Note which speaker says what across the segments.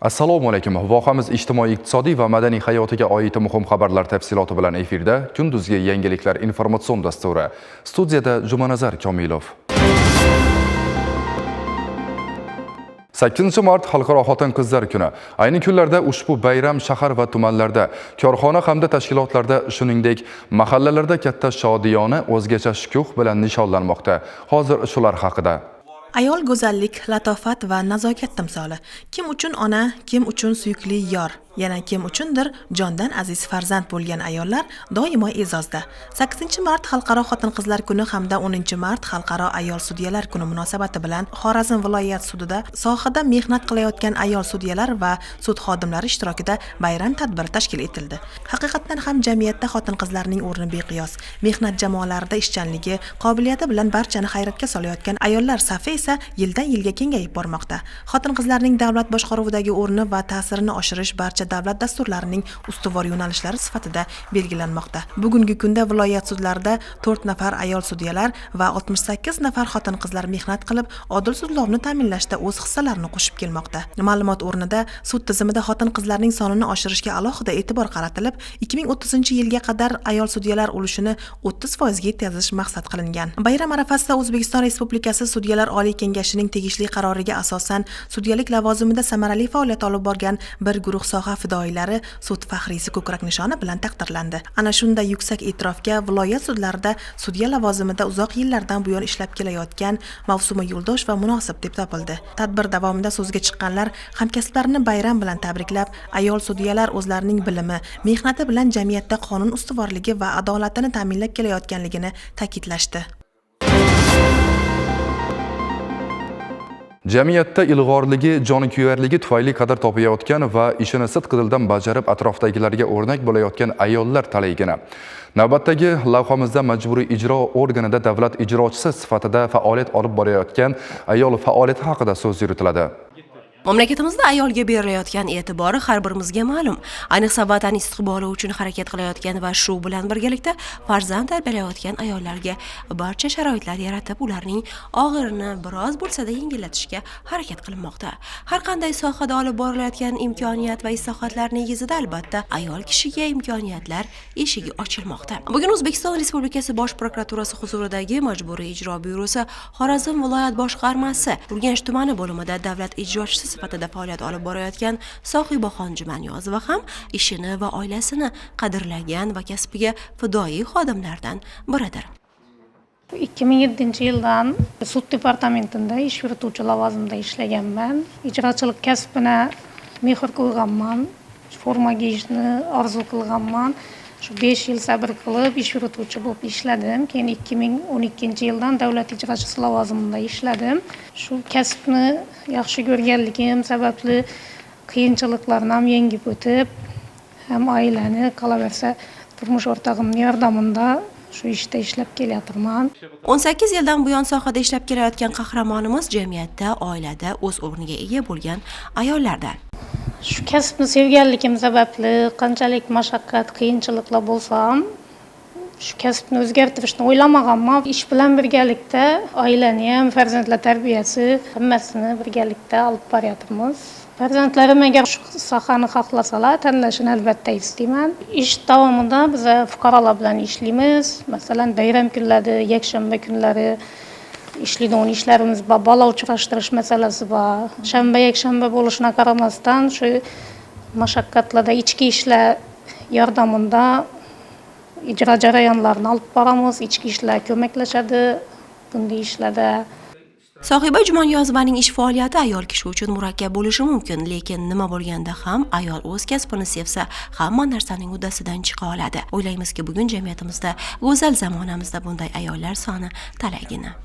Speaker 1: Assalomu alaykum. Vohamiz ijtimoiy, iqtisodiy va madaniy hayotiga oid muhim xabarlar tafsiloti bilan efirda kunduzgi yangiliklar informatsion dasturi. Studiyada Jumanazar Komilov. 8 mart Xalqaro xotin-qizlar kuni. Ayni kunlarda ushbu bayram shahar va tumanlarda, korxona hamda tashkilotlarda, shuningdek, mahallalarda katta shodiyona, o'zgacha shukuh bilan nishonlanmoqda. Hozir shular haqida.
Speaker 2: Ayol go'zallik, latofat va nazokat timsoli. Kim uchun ona, kim uchun suyukli yor, yana kim uchundir jondan aziz farzand bo'lgan ayollar doimo e'zozda. 8 mart Xalqaro xotin-qizlar kuni hamda 10 mart Xalqaro ayol sudyalar kuni munosabati bilan Xorazm viloyat sudida sohada mehnat qilayotgan ayol sudyalar va sud xodimlari ishtirokida bayram tadbiri tashkil etildi. Haqiqatan ham jamiyatda xotin-qizlarning o'rni beqiyos. Mehnat jamoalarida ishchanligi, qobiliyati bilan barchani hayratga solayotgan ayollar safi esa yildan yilga kengayib bormoqda. Xotin-qizlarning davlat boshqaruvidagi o'rni va ta'sirini oshirish barcha davlat dasturlarining ustuvor yo'nalishlari sifatida belgilanmoqda. Bugungi kunda viloyat sudlarida 4 nafar ayol sudyalar va 68 nafar xotin-qizlar mehnat qilib, odil sudlovni ta'minlashda o'z hissalarini qo'shib kelmoqda. Ma'lumot o'rnida, sud tizimida xotin-qizlarning sonini oshirishga alohida e'tibor qaratilib, 2030-yilga qadar ayol sudyalar ulushini 30% ga yetkazish maqsad qilingan. Bayram arafasida O'zbekiston Respublikasi Sudyalar Oliy Kengashining tegishli qaroriga asosan sudyalik lavozimida samarali faoliyat olib borgan bir guruh soha fidoyilari sud faxriysi ko'krak nishoni bilan taqdirlandi. Ana shunday yuksak e'tirofga viloyat sudlarida sudya lavozimida uzoq yillardan buyon ishlab kelayotgan Mavsuma Yo'ldosheva munosib deb topildi. Tadbir davomida so'zga chiqqanlar hamkasblarini bayram bilan tabriklab, ayol sudyalar o'zlarining bilimi, mehnati bilan jamiyatda qonun ustuvorligi va adolatini ta'minlab kelayotganligini ta'kidlashdi.
Speaker 1: Jamiyatda ilg'orligi, jonkuyarligi tufayli qadr topayotgan va ishini sidqidildan bajarib atrofdagilarga o'rnak bo'layotgan ayollar talaygina. Navbatdagi lavhamizda majburiy ijro organida davlat ijrochisi sifatida faoliyat olib borayotgan ayol faoliyati haqida so'z yuritiladi.
Speaker 3: Mamlakatimizda ayolga berilayotgan e'tibori har birimizga ma'lum. Ayniqsa vatan istiqboli uchun harakat qilayotgan va shu bilan birgalikda farzand tarbiyalayotgan ayollarga barcha sharoitlar yaratib, ularning og'irini biroz bo'lsa-da yengillatishga harakat qilinmoqda. Har qanday sohada olib borilayotgan imkoniyat va islohotlar negizida albatta ayol kishiga imkoniyatlar eshigi ochilmoqda. Bugun O'zbekiston Respublikasi Bosh prokuraturasi huzuridagi Majburiy ijro byurosi Xorazm viloyat boshqarmasi Urganch tumani bo'limida davlat ijrochisi sifatida faoliyat olib borayotgan Sohibaxon Jumaniyozova ham ishini va oilasini qadrlagan va kasbiga fidoyi xodimlardan biridir.
Speaker 4: 2007-yildan sud departamentida ish yurituvchi lavozimida ishlaganman. Ijrochilik kasbini mehr qo'yganman, forma kiyishni orzu qilganman. Shu 5 yil sabr qilib ish yurituvchi bo'lib ishladim. Keyin 2012-yildan davlat ijrochisi lavozimida ishladim. Shu kasbni yaxshi ko'rganligim sababli qiyinchiliklarni ham yengib o'tib, ham oilani, qolaversa turmush o'rtog'imning yordamida shu ishda ishlab kelyapman.
Speaker 3: 18 yildan buyon sohada ishlab kelayotgan qahramonimiz jamiyatda, oilada o'z o'rniga ega bo'lgan ayollardan.
Speaker 4: Shu kasbni sevganligim sababli qanchalik mashaqqat, qiyinchiliklar bo'lsa ham shu kasbni o'zgartirishni o'ylamaganman. Ish bilan birgalikda oilani ham, farzandlar tarbiyasi hammasini birgalikda olib boryapmiz. Farzandlarim agar shu sohani xohlasalar, tanlashini albatta istayman. Ish davomida biz fuqarolar bilan ishlaymiz. Masalan, bayram kunlari, yakshanba kunlari ishlaydigan ishlarimiz bor, bola uchrashtirish masalasi bor. Shanba, yakshanba bo'lishiga qaramasdan shu mashaqqatlarda ichki ishlar yordamida ijro jarayonlarini olib boramiz. Ichki ishlar ko'maklashadi bunday ishlarda.
Speaker 3: Sohiba Jumaniyozovaning ish faoliyati ayol kishi uchun murakkab bo'lishi mumkin, lekin nima bo'lganda ham ayol o'z kasbini sevsa, hamma narsaning uddasidan chiqa oladi. O'ylaymizki, bugun jamiyatimizda, go'zal zamonamizda bunday ayollar soni talaygina.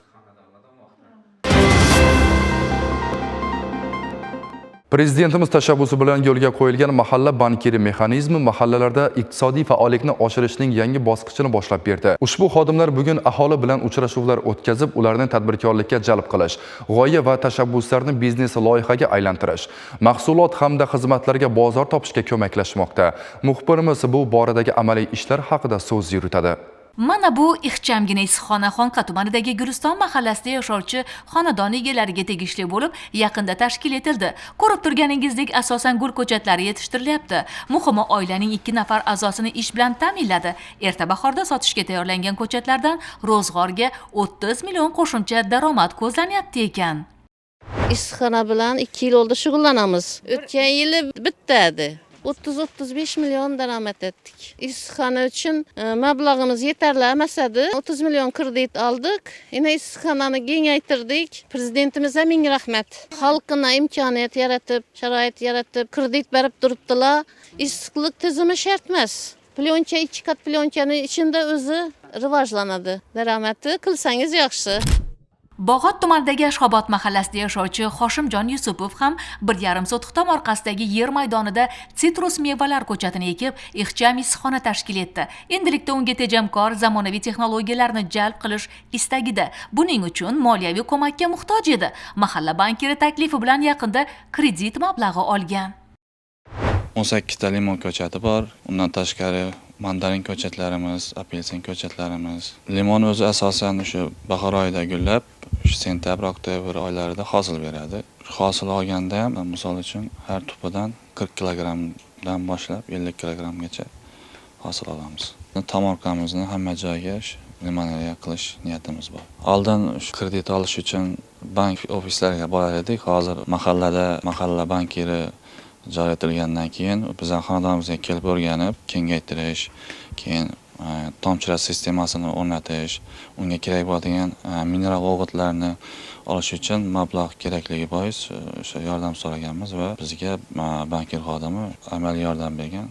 Speaker 1: Prezidentimiz tashabbusi bilan yo'lga qo'yilgan mahalla bankiri mexanizmi mahallalarda iqtisodiy faollikni oshirishning yangi bosqichini boshlab berdi. Ushbu xodimlar bugun aholi bilan uchrashuvlar o'tkazib, ularni tadbirkorlikka jalb qilish, g'oya va tashabbuslarni biznes loyihaga aylantirish, mahsulot hamda xizmatlarga bozor topishga ko'maklashmoqda. Muxbirimiz bu boradagi amaliy ishlar haqida so'z yuritadi.
Speaker 5: Mana bu ixchamgina issiqxona Xonqa tumanidagi Guliston mahallasida yashovchi xonadon egalariga tegishli bo'lib, yaqinda tashkil etildi. Ko'rib turganingizdek, asosan gul ko'chatlari yetishtirilyapti. Muhimi, oilaning 2 nafar a'zosini ish bilan ta'minladi. Erta bahorda sotishga tayyorlangan ko'chatlardan ro'zg'orga 30 million qo'shimcha daromad ko'zlanyapti ekan.
Speaker 6: Issiqxona bilan 2 yil oldi shug'ullanamiz. O'tgan yili bitta edi. 30-35 million daromad etdik. Issiqxona uchun mablag'imiz yetarli emas edi. 30 million kredit oldik. Endi issiqxonani kengaytirdik. Prezidentimizga ming rahmat. Xalqina imkoniyat yaratib, sharoit yaratib, kredit berib turibdilar. Issiqlik tizimi shart emas. Plyonka, 2 qat plyonkani ichida o'zi rivojlanadi. Daromadi qilsangiz yaxshi.
Speaker 5: Bog'ot tumanidagi Ashxobod mahallasida yashovchi Hoshimjon Yusupov ham 1,5 sotix tom orqasidagi yer maydonida sitrus mevalar ko'chatini ekib, ixcham issiqxona tashkil etdi. Endilikda unga tejamkor zamonaviy texnologiyalarni jalb qilish istagida. Buning uchun moliyaviy ko'makka muhtoj edi. Mahalla bankiri taklifi bilan yaqinda kredit mablag'i olgan.
Speaker 7: 18 ta limon ko'chati bor. Undan tashqari mandarin ko'chatlarimiz, apelsin ko'chatlarimiz. Limon o'zi asosan o'sha bahor oyida gullab, shu sentyabr, oktyabr oylarida hosil beradi. Hosil olganda ham, misol uchun, har tupidan 40 kilogrammdan boshlab 50 kilogrammgacha hosil olamiz. Tomorqamizni hamma joyga limonariya qilish niyatimiz bor. Oldin shu kredit olish uchun bank ofislariga borar edik. Hozir mahallada mahalla bankiri joriy etilgandan keyin bizning xonadonimizga kelib o'rganib, kengaytirish, keyin tomchilat sistemasini o'rnatish, unga kerak bo'ladigan mineral o'g'itlarni olish uchun mablag' kerakligi bois o'sha yordam so'raganmiz va bizga bankir xodimi amaliy yordam bergan.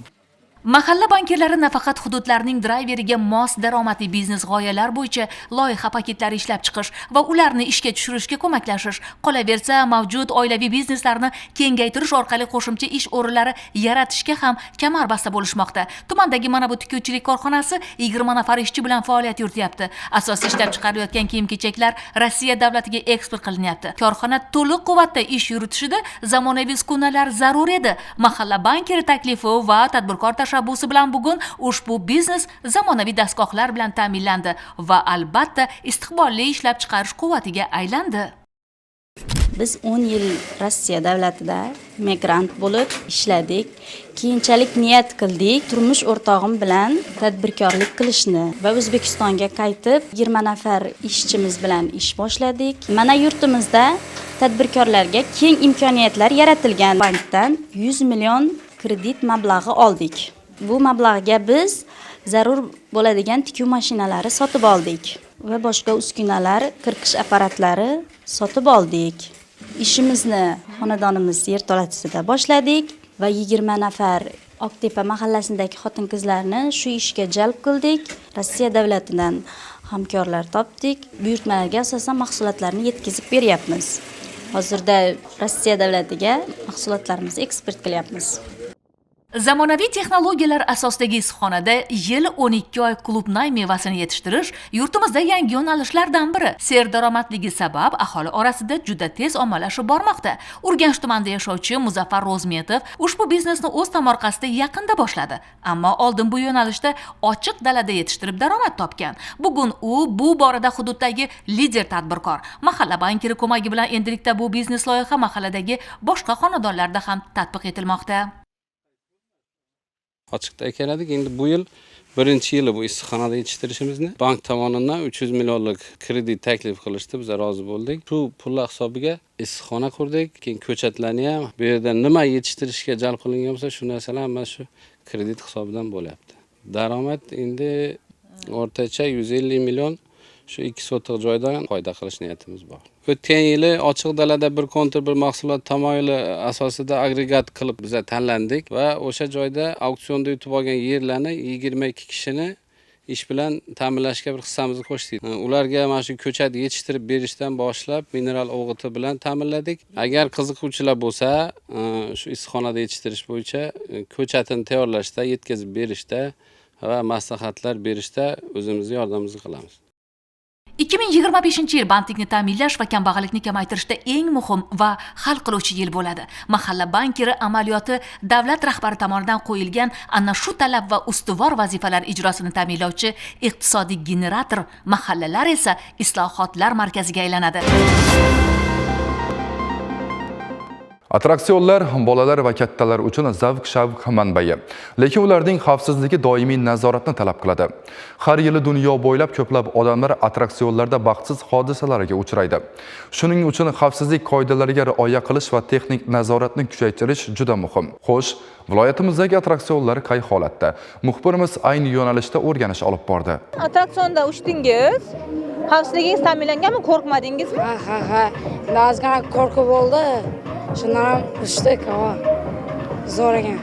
Speaker 5: Mahalla bankirlari nafaqat hududlarning drayveriga mos daromadli biznes g'oyalar bo'yicha loyiha paketlari ishlab chiqish va ularni ishga tushirishga ko'maklashish, qolaversa, mavjud oilaviy bizneslarni kengaytirish orqali qo'shimcha ish o'rinlari yaratishga ham kamarbasta bo'lishmoqda. Tumandagi mana bu tikuvchilik korxonasi 20 nafar ishchi bilan faoliyat yurityapti. Asosiy ishlab chiqarilayotgan kiyim-kechaklar Rossiya davlatiga eksport qilinyapti. Korxona to'liq quvvatda ish yuritishida zamonaviy uskunalar zarur edi. Mahalla bankiri taklifi va tadbirkor tashabbusi bilan bugun ushbu biznes zamonaviy dastgohlar bilan ta'minlandi va albatta istiqbolli ishlab chiqarish quvvatiga aylandi.
Speaker 8: Biz 10 yil Rossiya davlatida migrant bo'lib ishladik. Keyinchalik niyat qildik turmush o'rtog'im bilan tadbirkorlik qilishni va O'zbekistonga qaytib 20 nafar ishchimiz bilan ish boshladik. Mana yurtimizda tadbirkorlarga keng imkoniyatlar yaratilgan. Bankdan 100 million kredit mablag'i oldik. Bu mablag'ga biz zarur bo'ladigan tikuv mashinalari sotib oldik va boshqa uskunalar, qirqish apparatlari sotib oldik. Ishimizni xonadonimiz yerto'lasida boshladik va 20 nafar Oqtepa mahallasidagi xotin-qizlarni shu ishga jalb qildik. Rossiya davlatidan hamkorlar topdik. Buyurtmalarga asosan mahsulotlarni yetkazib beryapmiz. Hozirda Rossiya davlatiga mahsulotlarimizni eksport qilyapmiz.
Speaker 5: Zamonaviy texnologiyalar asosidagi issiqxonada yil 12 oy klubnay mevasini yetishtirish yurtimizda yangi yo'nalishlardan biri. Serdaromadligi sabab aholi orasida juda tez ommalashib bormoqda. Urganch tumanida yashovchi Muzaffar Ro'zmetov ushbu biznesni o'z tomorqasida yaqinda boshladi. Ammo oldin bu yo'nalishda ochiq dalada yetishtirib daromad topgan. Bugun u bu borada hududdagi lider tadbirkor. Mahalla bankiri ko'magi bilan endilikda bu biznes loyiha mahalladagi boshqa xonadonlarda ham tatbiq etilmoqda.
Speaker 9: Ochiqda ekan edik. Endi bu yil birinchi yili bu issiqxonada yetishtirishimizni bank tomonidan 300 millionlik kredit taklif qilishdi. Biz rozi bo'ldik. Shu pullar hisobiga issiqxona qurdik. Keyin ko'chatlarni ham bu yerda nima yetishtirishga jalb qilingan bo'lsa, shu narsalar hammasi shu kredit hisobidan bo'lyapti. Daromad endi o'rtacha 150 million shu 2 sotix joydan foyda qilish niyatimiz bor. O'tgan yili ochiq dalada bir kontur bir mahsulot tamoyili asosida agregat qilib biza tanlandik va o'sha joyda auksionda yutib olgan yerlarni 22 kishini ish bilan ta'minlashga bir hissamizni qo'shdik. Ularga mana shu ko'chat yetishtirib berishdan boshlab mineral o'g'iti bilan ta'minladik. Agar qiziquvchilar bo'lsa, shu issiqxonada yetishtirish bo'yicha ko'chatini tayyorlashda, yetkazib berishda va maslahatlar berishda o'zimizni yordamimizni qilamiz.
Speaker 5: 2025-yil bandlikni ta'minlash va kambag'allikni kamaytirishda eng muhim va hal qiluvchi yil bo'ladi. Mahalla bankiri amaliyoti davlat rahbari tomonidan qo'yilgan ana shu talab va ustuvor vazifalar ijrosini ta'minlovchi iqtisodiy generator, mahallalar esa islohotlar markaziga aylanadi.
Speaker 1: Attraksionlar bolalar va kattalar uchun zavq-shavq manbai. Lekin ularning xavfsizligi doimiy nazoratni talab qiladi. Har yili dunyo bo'ylab ko'plab odamlar attraksionlarda baxtsiz hodisalarga uchraydi. Shuning uchun xavfsizlik qoidalariga rioya qilish va texnik nazoratni kuchaytirish juda muhim. Xo'sh, viloyatimizdagi attraksionlar qay holatda? Muxbirimiz ayni yo'nalishda o'rganish olib bordi.
Speaker 10: Attraksionda uchdingiz, xavfsizligingiz ta'minlanganmi, qo'rqmadingizmi?
Speaker 11: Ha, ha. Ozgina qo'rquv bo'ldi. Shundan ham uchdik, ha. Zo'r ekan.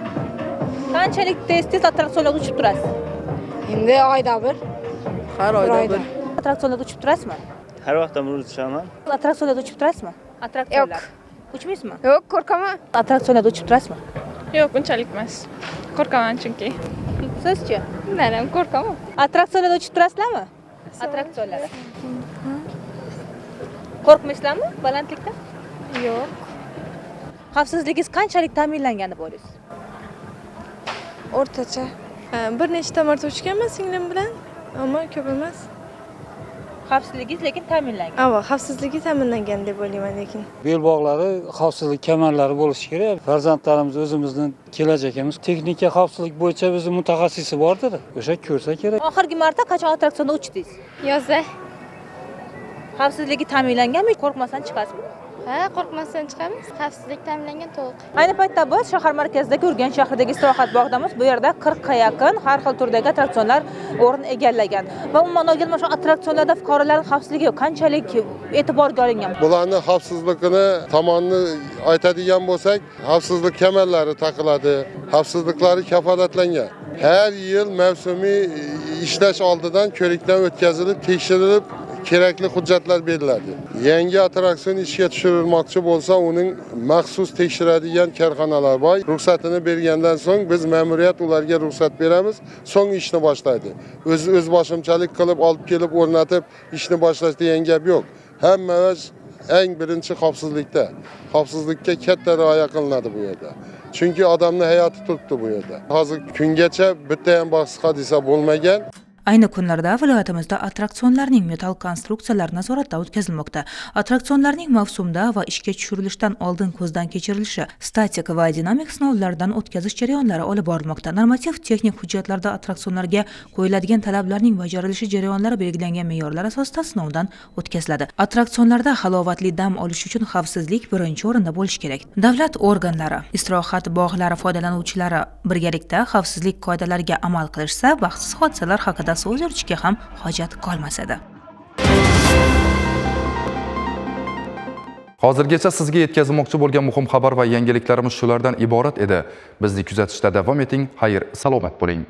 Speaker 10: Qanchalik tez-tez attraksionlarda uchib turasiz?
Speaker 11: Endi oyda bir.
Speaker 10: Har oyda bir. Attraksionlarda uchib turasizmi?
Speaker 12: Har vaqt uchaman.
Speaker 10: Attraksionlarda uchib turasizmi? Attraksionlar.
Speaker 13: Yo'q.
Speaker 10: Uchmaysizmi?
Speaker 13: Yo'q, qo'rqaman.
Speaker 10: Attraksionlarda uchib turasizmi?
Speaker 13: Yo'q, unchalik emas. Qo'rqaman chunki.
Speaker 10: Sizchi?
Speaker 13: Men ham qo'rqaman.
Speaker 10: Attraksionlarda uchib turasizlarmi? Attraksionlarda. Qo'rqmaysizlarmi balandlikdan?
Speaker 13: Yo'q.
Speaker 10: Xavfsizligingiz qanchalik ta'minlangan deb o'ylaysiz?
Speaker 13: O'rtacha. Bir nechta marta uchganman singlim bilan, ammo ko'p emas.
Speaker 10: Xavfsizligingiz lekin ta'minlangan.
Speaker 13: Ava, xavfsizligi ta'minlangan deb o'ylayman lekin.
Speaker 14: Belbog'lari, xavfsizlik kamarlari bo'lishi kerak. Farzandlarimiz o'zimizni kelajagimiz. Texnika xavfsizlik bo'yicha o'zi mutaxassisi bordir. O'sha ko'rsa kerak.
Speaker 10: Oxirgi marta qachon attraksionda uchdingiz?
Speaker 13: Yozda.
Speaker 10: Xavfsizligi ta'minlanganmi? Qo'rqmasdan chiqasizmi?
Speaker 13: Ha, qo'rqmasdan chiqamiz. Xavfsizlik ta'minlangan to'liq.
Speaker 10: Ayni paytda biz shahar markazidagi Urganch shahridagi istirohat bog'idamiz. Bu yerda 40 ga yaqin har xil turdagi attraksionlar o'rin egallagan. Va umuman olganda mana shu attraksionlarda fuqarolarning xavfsizligi qanchalik e'tiborga olingan?
Speaker 15: Bularning xavfsizligini tomonini aytadigan bo'lsak, xavfsizlik kamarlari taqiladi, xavfsizliklari kafolatlangan. Har yil mavsumiy ishlash oldidan ko'rikdan o'tkazilib, tekshirilib kerakli hujjatlar beriladi. Yangi attraksion ishga tushirilmoqchi bo'lsa, uning maxsus tekshiradigan korxonalar bor. Ruxsatini bergandan so'ng biz ma'muriyat ularga ruxsat beramiz, so'ng ishni boshlaydi. O'z boshimchalik qilib olib kelib o'rnatib ishni boshlash degan gap yo'q. Hamma eng birinchi xavfsizlikda. Xavfsizlikka katta rioya qilinadi bu yerda. Chunki odamning hayoti turibdi bu yerda. Hozir kungacha bitta ham baxtsiz hodisa bo'lmagan.
Speaker 16: Ayni kunlarda viloyatimizda attraksionlarning metall konstruksiyalari nazoratdan o'tkazilmoqda. Attraksionlarning mavsumda va ishga tushirilishidan oldin ko'zdan kechirilishi, statik va dinamik sinovlardan o'tkazish jarayonlari olib borilmoqda. Normativ texnik hujjatlarda attraksionlarga qo'yiladigan talablarning bajarilishi jarayonlari belgilangan me'yorlar asosida sinovdan o'tkaziladi. Attraksionlarda halovatli dam olish uchun xavfsizlik birinchi o'rinda bo'lishi kerak. Davlat organlari, istirohat bog'lari foydalanuvchilari birgalikda xavfsizlik qoidalariga amal qilishsa, baxtsiz hodisalar haqida so'z yuritishga ham hojat qolmas edi.
Speaker 1: Hozirgacha sizga yetkazmoqchi bo'lgan muhim xabar va yangiliklarimiz shulardan iborat edi. Bizni kuzatishda davom eting. Xayr, salomat bo'ling.